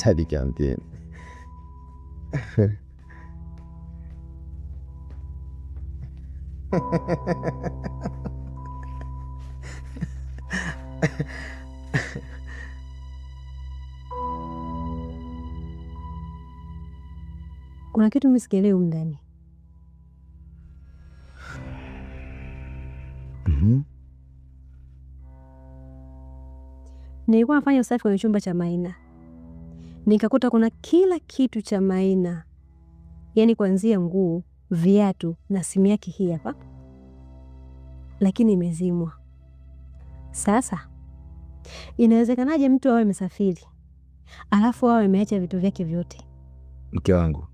Hadi geldi. Kuna kitu mimi sikielewi humu ndani. Nilikuwa nafanya usafi kwenye chumba cha Maina, nikakuta kuna kila kitu cha Maina, yaani kuanzia nguo, viatu na simu yake hii hapa, lakini imezimwa. Sasa inawezekanaje mtu awe amesafiri alafu awe ameacha vitu vyake vyote? Mke wangu,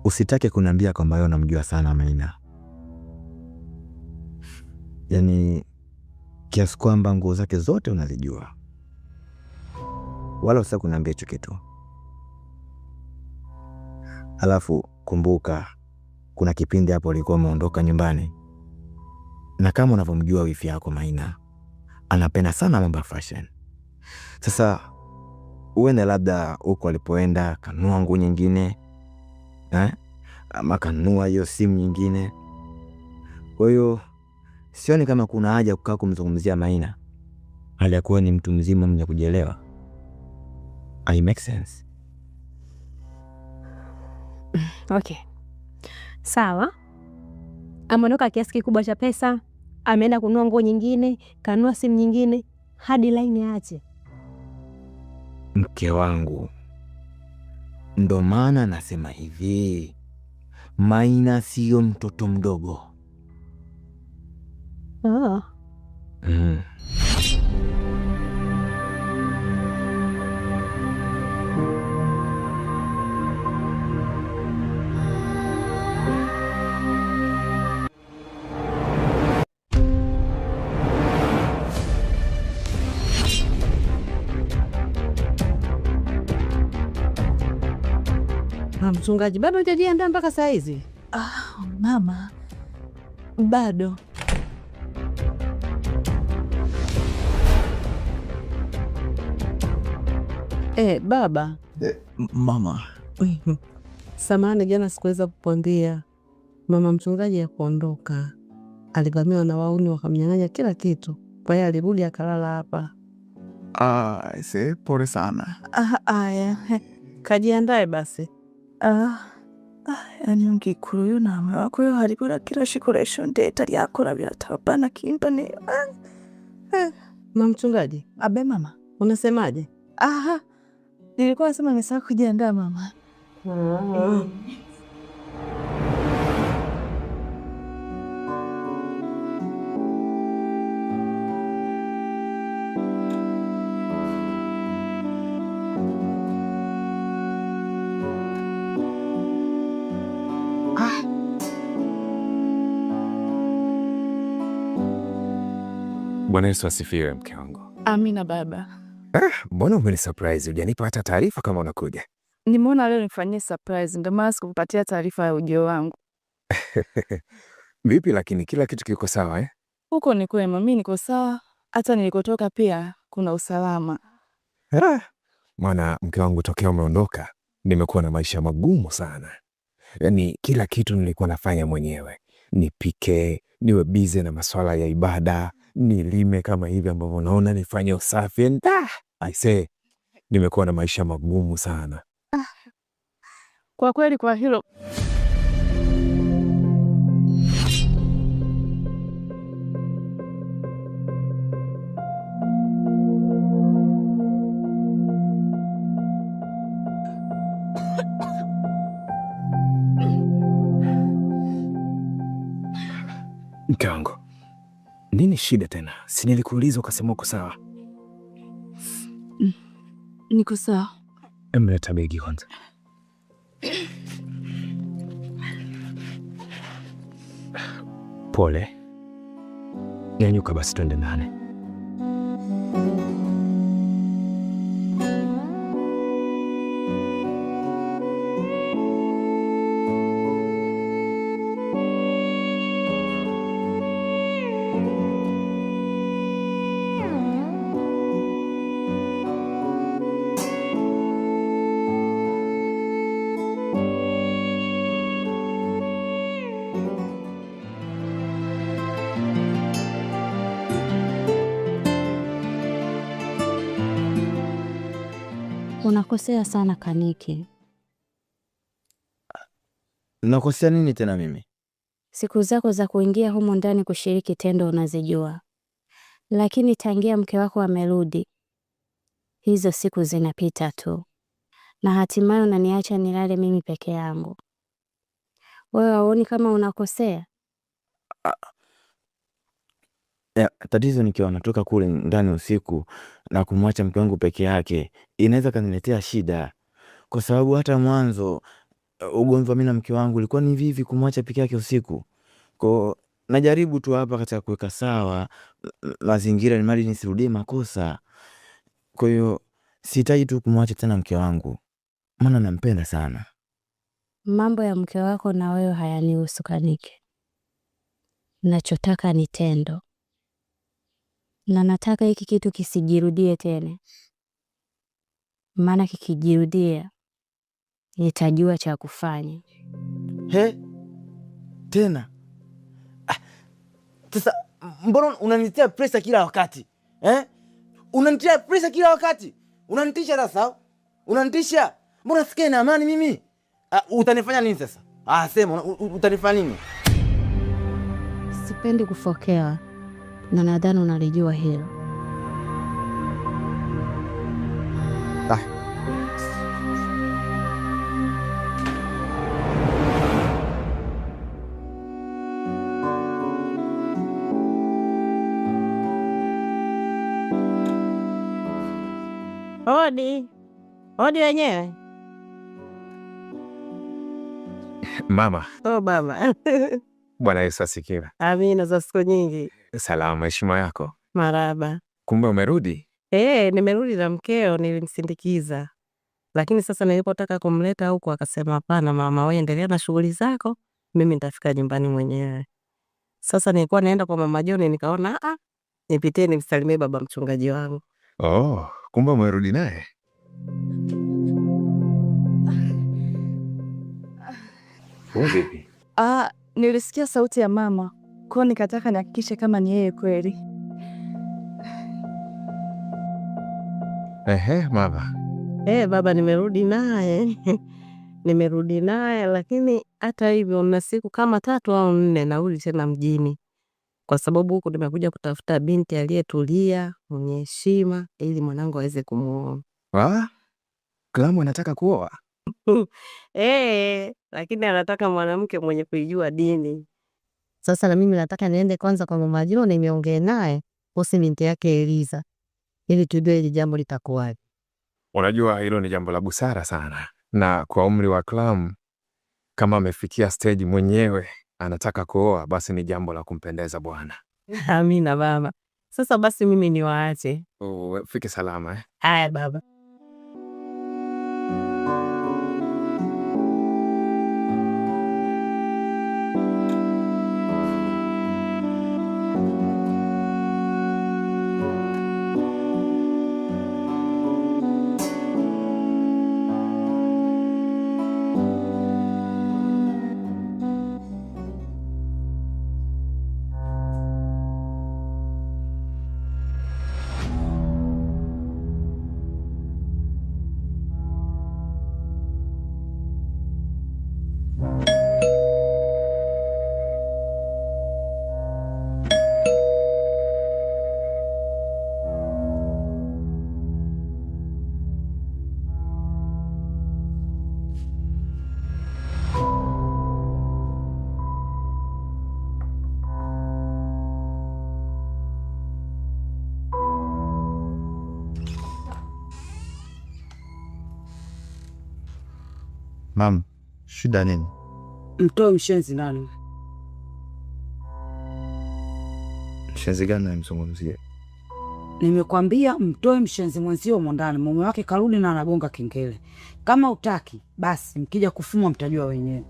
usitake kuniambia kwamba wewe unamjua sana Maina, yaani kiasi kwamba nguo zake zote unazijua, wala usitake kuniambia hicho kitu. Alafu kumbuka, kuna kipindi hapo ulikuwa umeondoka nyumbani, na kama unavyomjua wifi yako Maina anapenda sana mambo ya fashion. Sasa uende labda huko alipoenda kanunua nguo nyingine eh? Ama kanunua hiyo simu nyingine. Kwa hiyo sioni kama kuna haja kukaa kumzungumzia Maina hali ya kuwa ni mtu mzima mwenye kujielewa. I make sense. Okay, sawa. Ameondoka kiasi kikubwa cha pesa, ameenda kununua nguo nyingine, kanunua simu nyingine, hadi line aache. Mke wangu, ndo maana nasema hivi, Maina siyo mtoto mdogo. Oh. Mchungaji, bado hujajiandaa mpaka saa hizi? Ah, mama, bado. Baba. Mama. Samahani, jana sikuweza kukwambia. Mama mchungaji ya kuondoka, alivamiwa na wauni wakamnyang'anya kila kitu, kwa hiyo alirudi akalala hapa. Ah, ise, pole sana. Ah, aya. Kajiandae basi. Yani ngikuru nama wako haribura kila shikoresho ndeta lyakora biratabana kimbane. Mama mchungaji. Abe mama. Unasemaje? Aha. Nilikuwa nasema nimesahau kujiandaa mama. Bwana Yesu asifiwe, mke wangu. Amina baba. Mbona umeni surprise? Hujanipa hata taarifa kama unakuja. Nimeona leo nifanyie surprise, ndio maana sikukupatia taarifa ya ujio wangu. Vipi lakini kila kitu kiko sawa eh? Huko ni kwema, mimi niko sawa, hata nilikotoka pia kuna usalama. Maana mke wangu, tokea umeondoka nimekuwa na maisha magumu sana. Yaani kila kitu nilikuwa nafanya mwenyewe. Nipike, niwe busy na masuala ya ibada, nilime kama hivi ambavyo unaona, nifanye usafi. I say, nimekuwa na maisha magumu sana. Kwa kweli kwa hilo Mke wangu, nini shida tena? Si nilikuuliza ukasema uko sawa? Niko sawa. Emleta begi kwanza. Pole. Nyanyuka basi twende ndani. Unakosea sana Kaniki. Nakosea nini tena mimi? Siku zako za kuingia humo ndani kushiriki tendo unazijua, lakini tangia mke wako amerudi, hizo siku zinapita tu, na hatimaye unaniacha nilale mimi peke yangu. Wewe hauoni kama unakosea? Ya, tatizo nikiwa natoka kule ndani usiku na kumwacha mke wangu peke yake inaweza kaniletea shida, kwa sababu hata mwanzo ugomvi wa mimi na mke wangu ulikuwa ni vivi kumwacha peke yake usiku. Kwa najaribu tu hapa katika kuweka sawa mazingira ni mali nisirudie makosa. Kwa hiyo sihitaji tu kumwacha tena mke wangu, maana nampenda sana. Mambo ya mke wako na wewe hayanihusu Kaniki. Nachotaka ni tendo, na nataka hiki kitu kisijirudie tena, maana kikijirudia nitajua cha kufanya. He, tena sasa, mbona unanitia pressure kila wakati eh? Unanitia pressure kila wakati, unanitisha sasa, unanitisha. Mbona sikai na amani mimi? Utanifanya nini sasa? Sema utanifanya nini? Sipendi kufokewa na nadhani unalijua hilo. Odi odi wenyewe. Mama. Oh, baba. Bwana Yesu asifiwe. Amina za siku nyingi. Salama, heshima yako. Maraba. Kumbe umerudi? Nimerudi na mkeo, nilimsindikiza. Lakini sasa nilipotaka kumleta huku akasema hapana mama, wewe endelea na shughuli zako, mimi nitafika nyumbani mwenyewe. Sasa nilikuwa naenda kwa mama Joni nikaona nipitie nimsalimie baba mchungaji wangu. Oh, kumbe umerudi naye? Vipi? Nilisikia sauti ya mama, kwa nikataka nihakikishe kama ni yeye kweli. Ehe, mama. Baba nimerudi naye. Nimerudi naye, lakini hata hivyo na siku kama 3 au 4 narudi tena mjini. Kwa sababu huku nimekuja kutafuta binti aliyetulia, mwenye heshima ili mwanangu aweze kumuoa. Klamu anataka kuoa? Lakini anataka mwanamke mwenye kuijua dini. Sasa na mimi nataka niende kwanza kwa mama Joni niongee naye kuhusu binti yake Eliza ili tujue hili jambo litakuwaje. Unajua hilo ni jambo la busara sana, na kwa umri wa Klamu kama amefikia stage mwenyewe anataka kuoa, basi ni jambo la kumpendeza Bwana. Amina baba. Sasa basi mimi niwaache. Ufike salama eh? Haya baba. Mam, shida nini? Mtoe mshenzi nani? Mshenzi gani namzungumzia? Nimekwambia mtoe mshenzi mwenzio humo ndani, mume wake karudi na anagonga kengele. Kama utaki, basi mkija kufumwa mtajua wenyewe.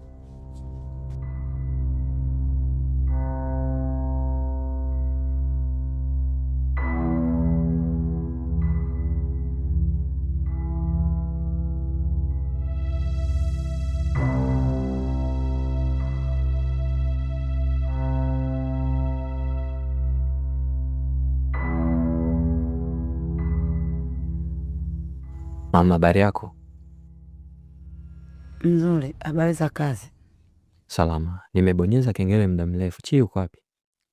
Mama, habari yako? Nzuri, habari za kazi? Salama. Nimebonyeza kengele muda mrefu. Chi yuko wapi?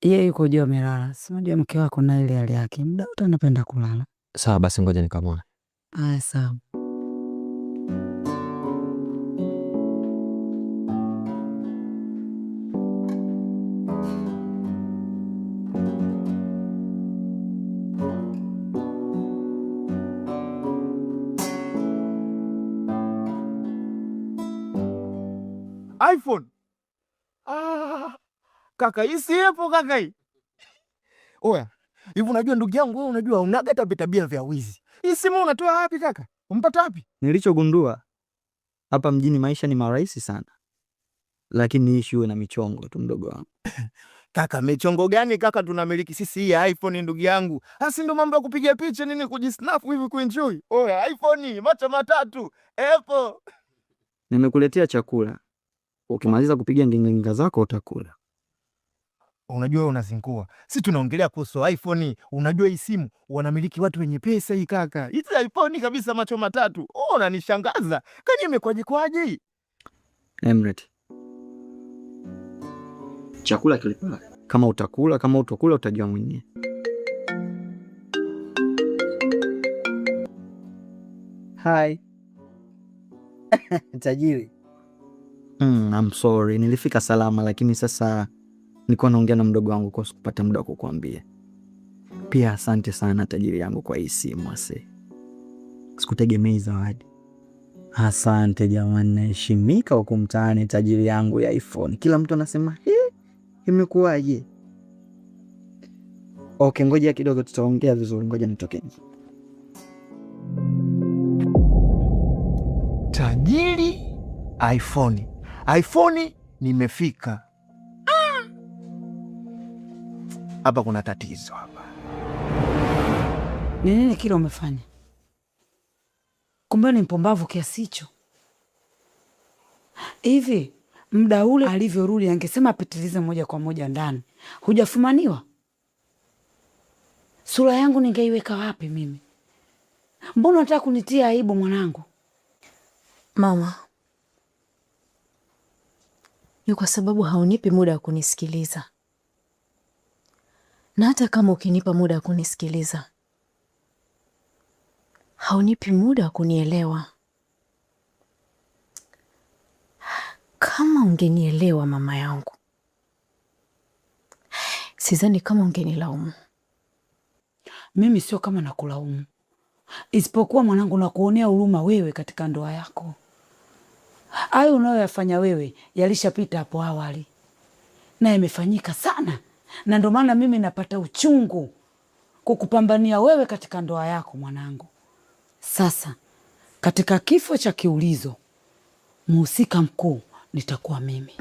Yeye yuko juu amelala. Si unajua mke wako na ile hali yake, muda wote anapenda kulala. Sawa basi, ngoja nikamwone. Aya, sawa. iPhone. Ah, kaka, hii si ipo kaka hii. Oya, hivi unajua ndugu yangu wewe unajua unaga hata vitabia vya wizi. Hii simu unatoa wapi kaka? Umpata wapi? Nilichogundua hapa mjini maisha ni marahisi sana, lakini ishi uwe na michongo tu, mdogo wangu. Kaka, michongo gani kaka tunamiliki sisi hii iPhone ndugu yangu? Asi ndo mambo ya kupiga picha nini kujisnap hivi kuenjoy. Oya, iPhone macho matatu, Apple. Nimekuletea chakula, ukimaliza kupiga nginginga zako utakula. Unajua wewe unazingua. Sisi tunaongelea kuhusu iPhone. Unajua hii simu wanamiliki watu wenye pesa hii kaka. Hizi iPhone kabisa macho matatu. Oh, unanishangaza. Kwani imekwaje kwaje? Emret, chakula kile pale, kama utakula kama utokula utajua mwenyewe. Hi. Tajiri. I'm sorry, nilifika salama lakini sasa nilikuwa naongea na mdogo wangu kwa sikupata muda wa kukuambia. Pia asante sana tajiri yangu kwa hii simu ase. Sikutegemei zawadi. Asante jamani, naheshimika huku mtaani tajiri yangu ya iPhone. Kila mtu anasema, "He, imekuwaje?" Okay, ngoja kidogo tutaongea vizuri, ngoja nitoke nje. Tajiri iPhone. iPhone nimefika. Hapa kuna tatizo hapa. Ni nini kile umefanya? Kumbe ni mpumbavu kiasi hicho. Hivi muda ule alivyorudi angesema apitilize moja kwa moja ndani. Hujafumaniwa? Sura yangu ningeiweka wapi mimi? Mbona unataka kunitia aibu mwanangu? Mama, ni kwa sababu haunipi muda wa kunisikiliza. Na hata kama ukinipa muda wa kunisikiliza, haunipi muda wa kunielewa. Kama ungenielewa mama yangu, sidhani kama ungenilaumu. Mimi sio kama nakulaumu, isipokuwa mwanangu, nakuonea huruma wewe katika ndoa yako. Hayo unayoyafanya wewe yalishapita hapo awali na yamefanyika sana, na ndio maana mimi napata uchungu kukupambania wewe katika ndoa yako mwanangu. Sasa katika kifo cha Kiulizo, mhusika mkuu nitakuwa mimi.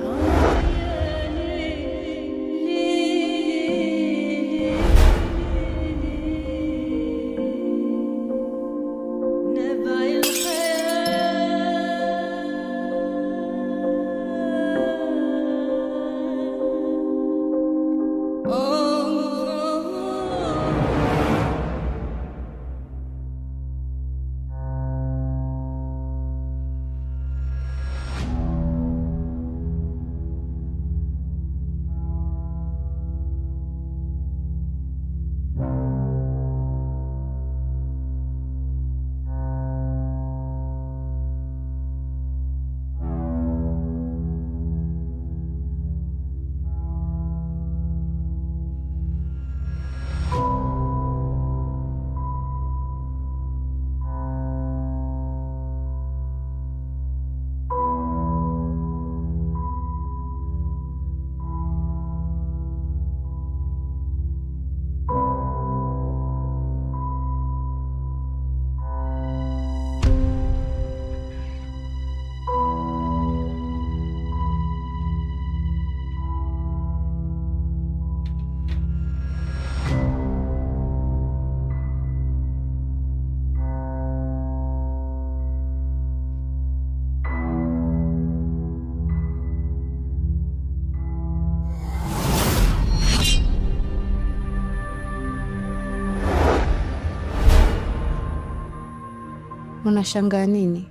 Unashangaa nini?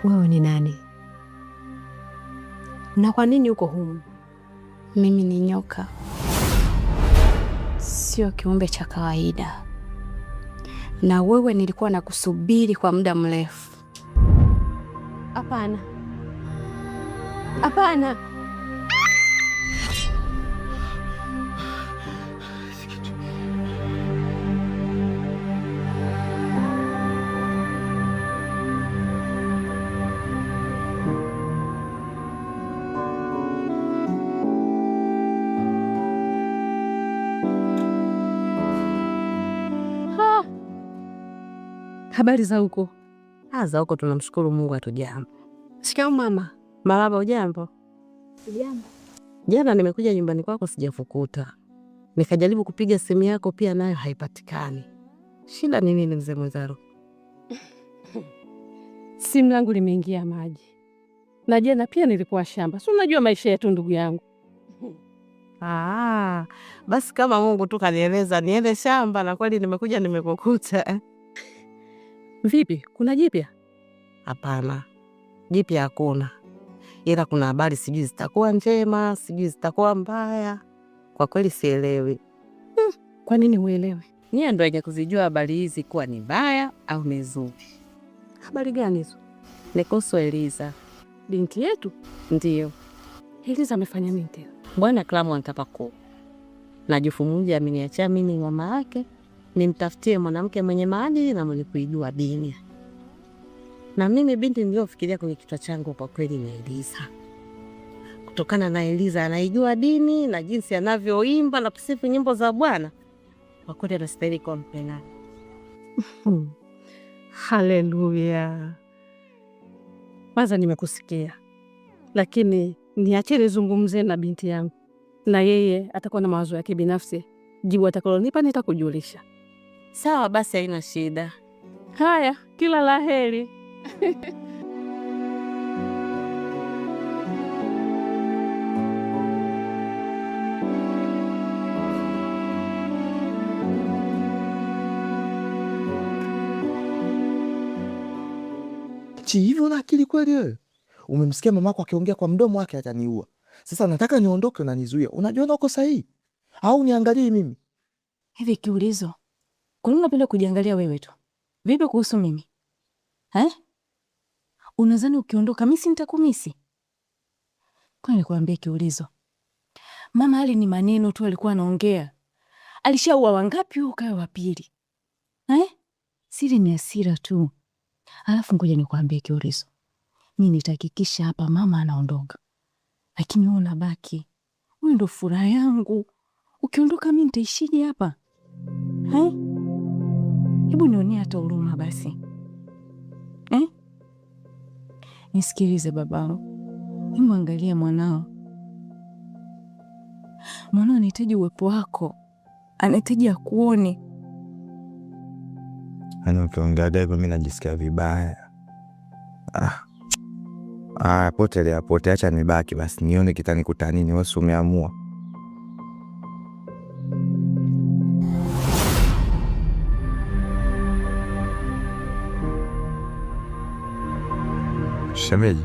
Wewe ni nani na kwa nini uko humu? Mimi ni nyoka, sio kiumbe cha kawaida, na wewe nilikuwa nakusubiri kwa muda mrefu. Hapana, hapana. Habari za huko? Za huko tunamshukuru Mungu hatujambo. Shikamoo mama. Marahaba. Ujambo? Ujambo. Jana nimekuja nyumbani kwako sijafukuta, nikajaribu kupiga simu yako pia nayo haipatikani. Shida ni nini mzee mwenzangu? Simu langu limeingia maji, na jana pia nilikuwa shamba. Si unajua maisha yetu ndugu yangu. Ah, basi kama Mungu tu kanieleza niende shamba, na kweli nimekuja nimekukuta. Vipi, kuna jipya? Hapana, jipya hakuna, ila kuna habari, sijui zitakuwa njema, sijui zitakuwa mbaya. Kwa kweli sielewi. Kwa nini huelewi? Nyie ndo wenye kuzijua habari hizi kuwa ni mbaya au ni nzuri. Habari gani hizo? Ni kuhusu Eliza binti yetu. Ndiyo. Eliza amefanya nini tena? Bwana Klamu anataka kuoa na Jufu mmoja ameniachia mimi mama yake nimtafutie mwanamke mwenye maadili na mwenye kuijua dini. Na mimi binti niliyofikiria kwenye kichwa changu kwa kweli ni Eliza, kutokana na Eliza anaijua dini na jinsi anavyoimba na kusifu nyimbo za Bwana, kwa kweli anastahili kuwa mpendwa. Haleluya! Kwanza nimekusikia, lakini niachie nizungumze na binti yangu, na yeye atakuwa na mawazo yake binafsi. Jibu atakalonipa nitakujulisha. Sawa basi, haina shida. Haya, kila la heri. Chi, hivi una akili kweli wewe? Umemsikia mamako akiongea kwa mdomo wake ataniua. Sasa nataka niondoke, unanizuia. Unajiona uko sahihi au niangalie mimi? Hivi kiulizo, kwa nini unapenda kujiangalia wewe tu? Vipi kuhusu mimi eh? Unadhani ukiondoka mimi si nitakumisi? Kwani nikwambie kiulizo, mama Ali ni maneno tu alikuwa anaongea. Alishaua wangapi huko kawe wa pili eh? Siri ni hasira tu. Alafu ngoja nikwambie kiulizo, mimi nitahakikisha hapa mama anaondoka, lakini wewe unabaki. Huyu ndo furaha yangu. Ukiondoka mimi nitaishije hapa eh? Hebu nionee hata huruma basi eh? Nisikilize babangu, hebu angalia mwanao. Mwanao anahitaji uwepo wako, anahitaji akuone. Yaani ukiongeaga hivyo mi najisikia vibaya. Ah. Ah, potelea pote, acha nibaki basi nione kitanikuta nini. Wewe si umeamua? Shemeji,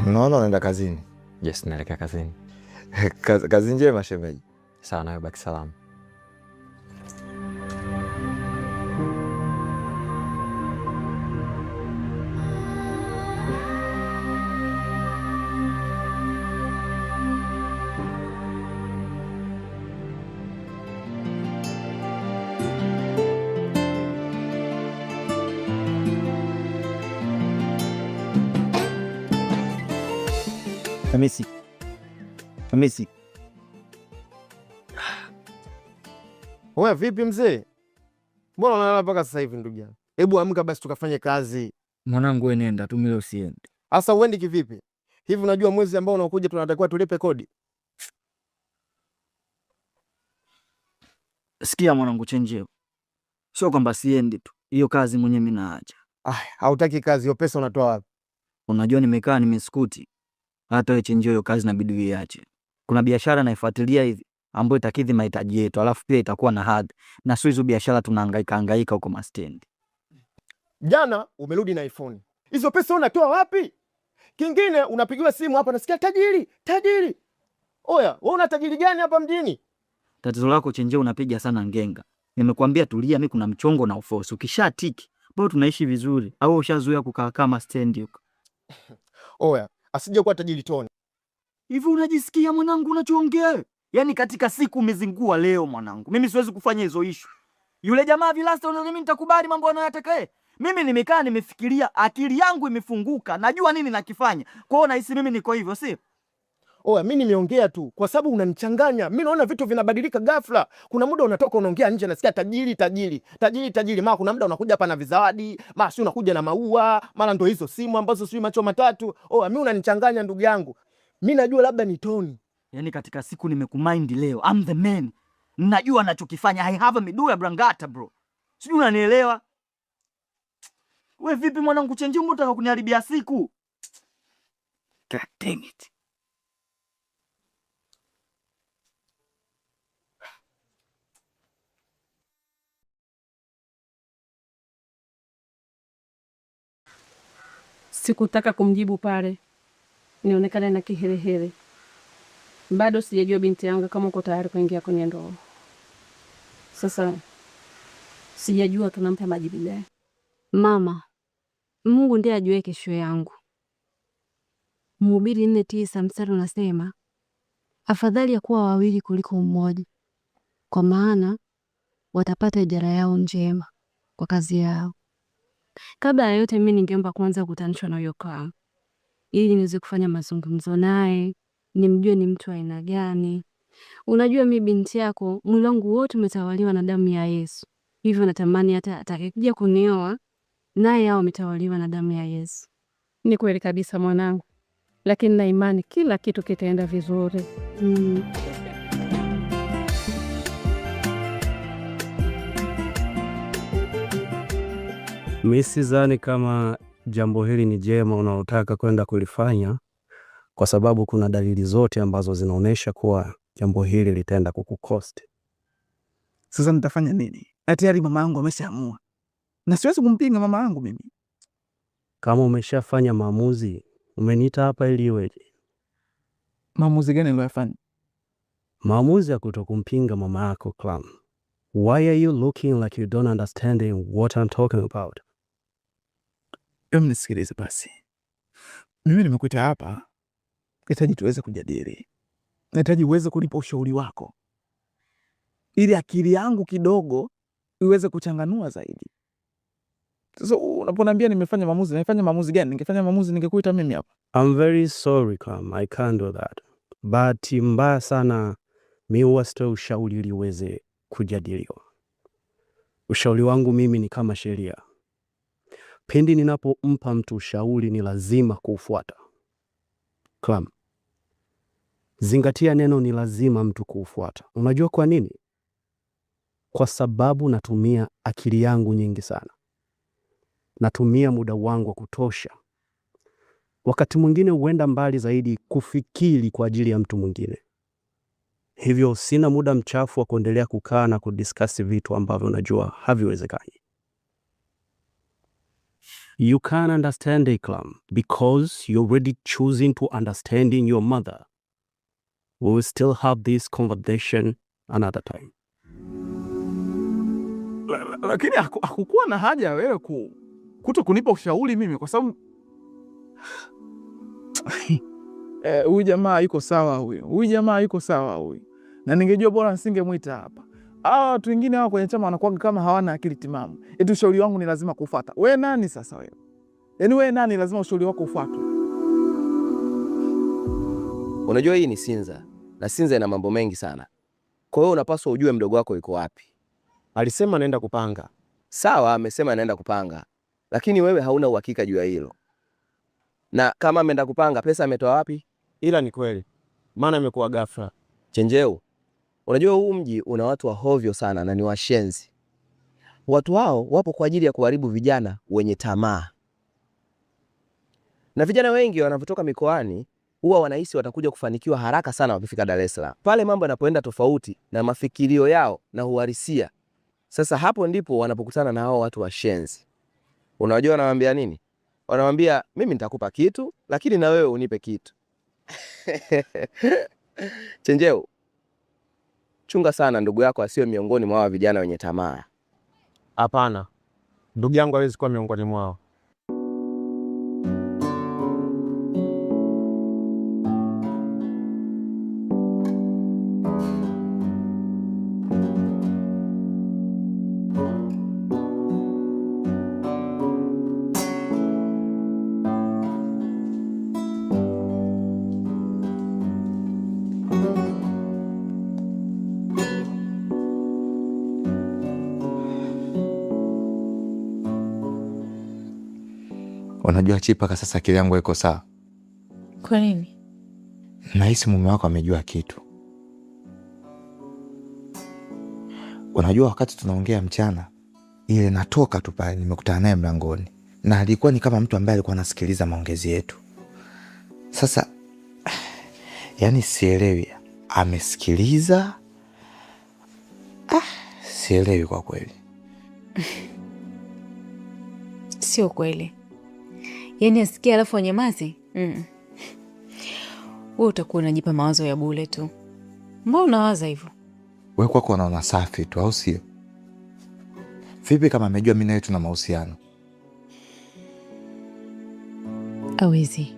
naona unaenda kazini. Yes, naelekea kazini. Kazi njema shemeji. Sawa, nawe baki salama. Hamisi, Hamisi. Wewe vipi mzee? Mbona unalala mpaka sasa hivi ndugu yangu? Hebu amka basi tukafanye kazi. Mwanangu wewe nenda tu, mimi leo siendi. Sasa uendi kivipi? Hivi unajua mwezi ambao unakuja tunatakiwa tulipe kodi? Sikia mwanangu Chenjeo, sio kwamba siendi tu, hiyo kazi mwenyewe mimi naacha. Ah, hautaki kazi, hiyo pesa unatoa wapi? Unajua nimekaa nimeskuti, hata wewe Chenjeo, hiyo kazi inabidi uiache. Kuna biashara naifuatilia hivi, ambayo itakidhi mahitaji yetu, alafu pia itakuwa na hadhi na sio hizo biashara tunahangaika hangaika huko mastendi. Jana umerudi na iPhone, hizo pesa unatoa wapi? Kingine unapigiwa simu hapa, nasikia tajiri tajiri. Oya, wewe una tajiri gani hapa mjini? Tatizo lako Chenje, unapiga sana ngenga. Nimekuambia tulia, mimi kuna mchongo na ufosi. Ukishatiki bado tunaishi vizuri, au ushazoea kukaa kama stendi huko? Oya, asije kuwa tajiri Toni. Hivi unajisikia mwanangu unachoongea? Yaani katika siku umezingua leo mwanangu. Mimi siwezi kufanya hizo issue. Yule jamaa Vilasta unaona mimi nitakubali mambo anayotaka yeye? Mimi nimekaa nimefikiria, akili yangu imefunguka, najua nini nakifanya. Kwa hiyo nahisi mimi niko hivyo, si? Oya, mimi nimeongea tu kwa sababu unanichanganya. Mimi naona vitu vinabadilika ghafla. Kuna muda unatoka unaongea nje, nasikia tajiri tajiri tajiri tajiri, mara kuna muda unakuja hapa na vizawadi, mara si unakuja na maua, mara ndo hizo simu ambazo sijui macho matatu. Oya, mimi unanichanganya ndugu yangu. Mimi najua labda ni Toni. Yaani katika siku nimekumind leo. I'm the man. Najua nachokifanya. I have a miduya brangata bro. Sijui unanielewa? We vipi mwanangu Chenji, unataka kuniharibia siku? God dang it. Sikutaka kumjibu pale, nionekane na kiherehere. Bado sijajua binti yangu kama uko tayari kuingia kwenye ndoa. Sasa sijajua tunampa majibu gani. Mama, Mungu ndiye ajue kesho yangu. Mhubiri 4:9 mstari unasema afadhali ya kuwa wawili kuliko mmoja, kwa maana watapata ijara yao njema kwa kazi yao. Kabla ya yote, mimi ningeomba kwanza kukutanishwa na huyo Clam ili niweze kufanya mazungumzo naye, nimjue ni mtu aina gani. Unajua mi binti yako, mwili wangu wote umetawaliwa na damu ya Yesu, hivyo natamani hata atakayekuja kunioa naye awe ametawaliwa na damu ya Yesu. Ni kweli kabisa mwanangu, lakini na imani kila kitu kitaenda vizuri. Mi sidhani kama jambo hili ni jema unaotaka kwenda kulifanya, kwa sababu kuna dalili zote ambazo zinaonyesha kuwa jambo hili litaenda kukucost. Sasa nitafanya nini? Na tayari mama yangu ameshaamua, na siwezi kumpinga mama yangu mimi. Kama umeshafanya maamuzi, umeniita hapa ili iweje? Maamuzi gani niliyofanya? Maamuzi ya kutokumpinga mama yako Clam. Why are you looking like you don't understanding what I'm talking about? Em, nisikilize basi. Mimi nimekuita hapa, nahitaji tuweze kujadili, nahitaji uweze kunipa ushauri wako ili akili yangu kidogo iweze kuchanganua zaidi. Sasa unaponiambia nimefanya maamuzi, nimefanya maamuzi gani? Ningefanya maamuzi ningekuita mimi hapa? I'm very sorry Clam, I can't do that. Bahati mbaya sana mi huwa sitoi ushauri ili uweze kujadiliwa. Ushauri wangu mimi ni kama sheria. Pindi ninapompa mtu ushauri ni lazima kuufuata. Clam, zingatia neno ni lazima mtu kuufuata. Unajua kwa nini? Kwa sababu natumia akili yangu nyingi sana, natumia muda wangu wa kutosha. Wakati mwingine huenda mbali zaidi kufikiri kwa ajili ya mtu mwingine. Hivyo sina muda mchafu wa kuendelea kukaa na kudiscuss vitu ambavyo najua haviwezekani. You can't understand Ikram because you're already choosing to understanding your mother. We will still have this conversation another time. Lakini hakukuwa na haja wewe kuto kunipa ushauri mimi kwa sababu huyu jamaa yuko sawa huyu. Huyu jamaa yuko sawa huyu. Na ningejua bora nisingemwita hapa. Hawa watu wengine hawa kwenye chama wanakuwa kama hawana akili timamu. Eti ushauri wangu ni lazima kufuata. We nani sasa wewe? Yaani wewe nani lazima ushauri wako ufuatwe? Unajua hii ni Sinza na Sinza ina mambo mengi sana. Kwa hiyo unapaswa ujue mdogo wako yuko wapi. Alisema anaenda kupanga. Sawa, amesema anaenda kupanga, lakini wewe hauna uhakika juu ya hilo. Na kama ameenda kupanga, pesa ametoa wapi? Ila ni kweli, maana imekuwa ghafla. Chenjeu, unajua huu mji una watu wa hovyo sana na ni washenzi. Watu hao wapo kwa ajili ya kuharibu vijana wenye tamaa, na vijana wengi wanavyotoka mikoani huwa wanahisi watakuja kufanikiwa haraka sana wakifika Dar es Salaam. Pale mambo yanapoenda tofauti na mafikirio yao na uhalisia, sasa hapo ndipo wanapokutana na hao watu washenzi. Unajua wanawaambia nini? Wanawambia mimi nitakupa kitu, lakini na wewe unipe kitu. Chenjeu, chunga sana ndugu yako asiwe miongoni mwa hawa vijana wenye tamaa. Hapana, ndugu yangu hawezi kuwa miongoni mwao. Unajua Chi, mpaka sasa akili yangu iko sawa. Kwa nini? Nahisi mume wako amejua kitu. Unajua wakati tunaongea mchana ile natoka tu pale nimekutana naye mlangoni, na alikuwa ni kama mtu ambaye alikuwa anasikiliza maongezi yetu. Sasa yani sielewi amesikiliza, sielewi kwa kweli. Sio kweli. Yaani asikia alafu wanyamazi? Wewe utakuwa unajipa mawazo ya bure tu. Mbona unawaza hivyo? Wewe kwako unaona safi tu, au sio? Vipi kama amejua mimi na yeye tuna mahusiano? Hawezi.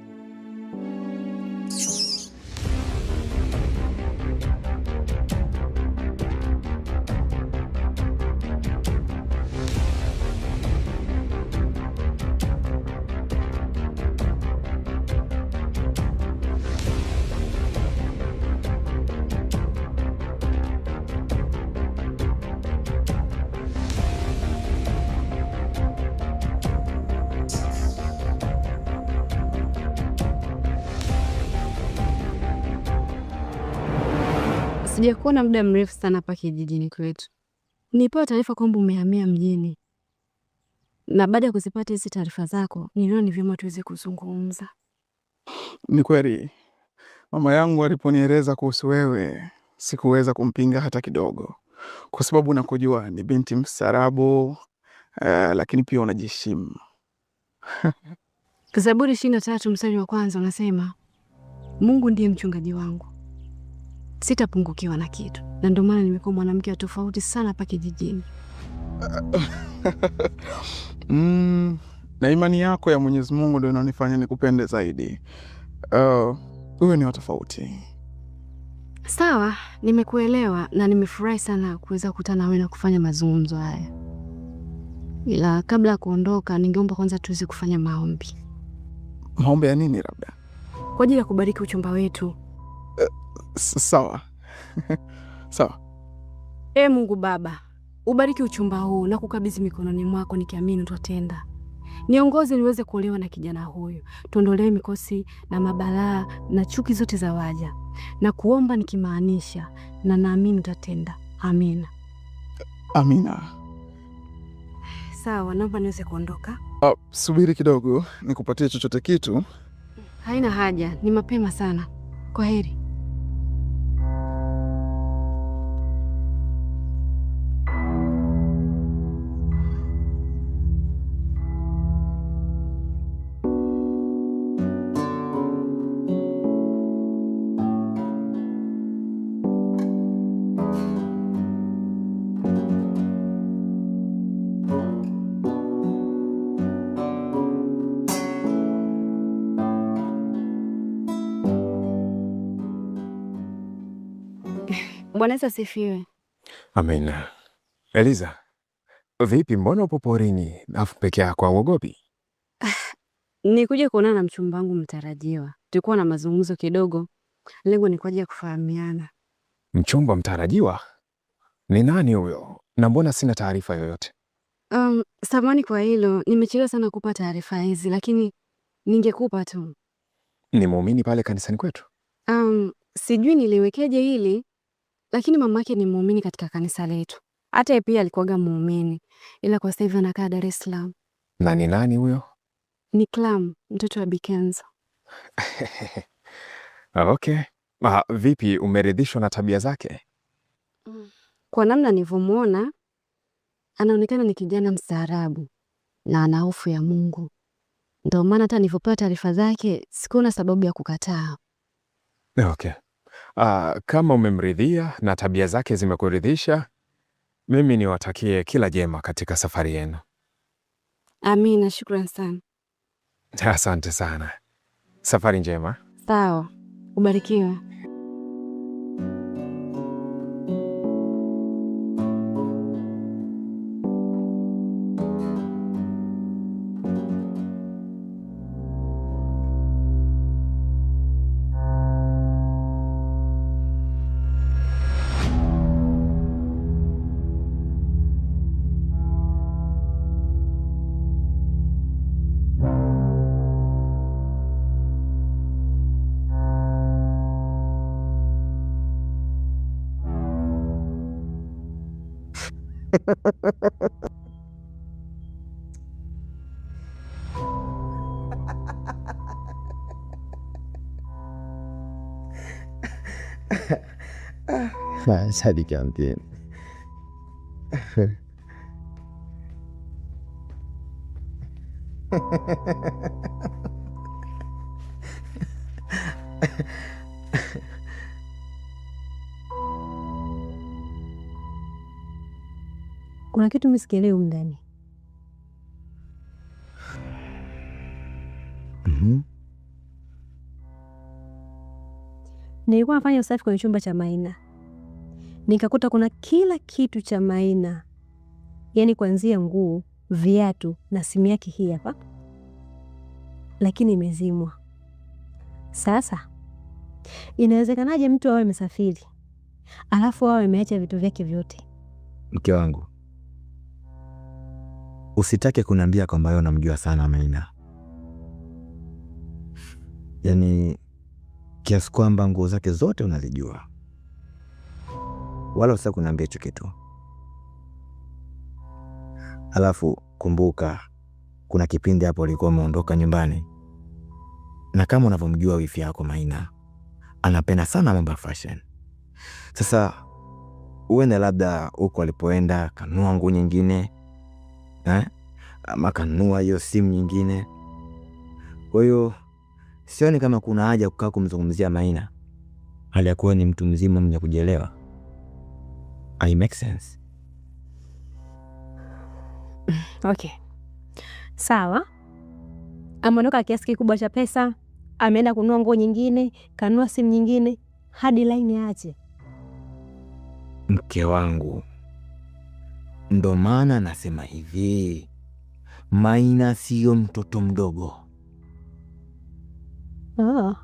Sijakuona muda mrefu sana hapa kijijini kwetu. Nilipewa taarifa kwamba umehamia mjini, na baada ya kuzipata hizi taarifa zako niliona ni vyema tuweze kuzungumza. Ni kweli mama yangu aliponieleza kuhusu wewe sikuweza kumpinga hata kidogo, kwa sababu nakujua ni binti mstaarabu, lakini pia unajiheshimu. Zaburi 23 mstari wa kwanza unasema, Mungu ndiye mchungaji wangu, sitapungukiwa na kitu. Na ndio maana nimekuwa mwanamke wa tofauti sana hapa kijijini. Na imani yako ya Mwenyezi Mungu ndio inanifanya nikupende zaidi. Wewe ni wa tofauti. Sawa, nimekuelewa na nimefurahi sana kuweza kukutana nawe na kufanya mazungumzo haya. Ila kabla ya kuondoka, ningeomba kwanza tuweze kufanya maombi. Maombi ya nini labda? Kwa ajili ya kubariki uchumba wetu. Sawa. Sawa. Mungu Baba, ubariki uchumba huu na kukabidhi mikononi mwako nikiamini utatenda. Niongoze niweze kuolewa na kijana huyu. Tuondolee mikosi na mabalaa na chuki zote za waja. Na kuomba nikimaanisha na naamini utatenda. Amina. Amina. Sawa, naomba niweze kuondoka. Subiri kidogo nikupatie chochote kitu. Haina haja, ni mapema sana. Kwa heri. Bwana Yesu asifiwe. Amina. Eliza, vipi, mbona upo porini afu peke yako, hauogopi? Nikuja kuonana na mchumba wangu mtarajiwa. Tulikuwa na mazungumzo kidogo, lengo ni kwa ajili ya kufahamiana. Mchumba mtarajiwa? Ni nani huyo? Na mbona sina taarifa yoyote? Samahani kwa hilo, nimechelewa sana kupa taarifa hizi, lakini ningekupa tu. Ni muumini pale kanisani kwetu? Sijui niliwekeje hili, lakini mamake ni muumini katika kanisa letu. Hata yeye pia alikuwaga muumini, ila kwa sasa hivi anakaa Dar es Salaam. Na ni nani huyo? Ni Clam, mtoto wa Bikenzo. Okay. Vipi, umeridhishwa na tabia zake? Kwa namna nilivyomwona, anaonekana ni kijana mstaarabu na ana hofu ya Mungu. Ndio maana hata nilivyopewa taarifa zake sikuona sababu ya kukataa. Okay. Kama umemridhia na tabia zake zimekuridhisha, mimi niwatakie kila jema katika safari yenu. Amina, shukran sana. Asante sana. Safari njema. Sawa, ubarikiwe. Hadi kantini. Kuna kitu mimi sikielewi humu ndani. Nilikuwa nafanya usafi kwenye chumba cha Maina, nikakuta kuna kila kitu cha Maina, yaani kuanzia nguo, viatu na simu yake hii hapa, lakini imezimwa. Sasa inawezekanaje mtu awe amesafiri alafu awe ameacha vitu vyake vyote? Mke wangu, usitake kuniambia kwamba wewe unamjua sana Maina, yaani kiasi kwamba nguo zake zote unazijua, wala usitake kuniambia hicho kitu. Alafu kumbuka, kuna kipindi hapo ulikuwa umeondoka nyumbani, na kama unavyomjua wifi yako Maina anapenda sana mambo ya fashion. Sasa uende labda huko alipoenda kanunua nguo nyingine ama kanunua hiyo simu nyingine. Kwa hiyo sioni kama kuna haja kukaa kumzungumzia Maina hali ya kuwa ni mtu mzima mwenye kujielewa. I make sense. Okay, sawa. Ameondoka kiasi kikubwa cha pesa, ameenda kununua nguo nyingine, kanunua simu nyingine, hadi line aache. Mke wangu, ndo maana nasema hivi, Maina sio mtoto mdogo. Oh.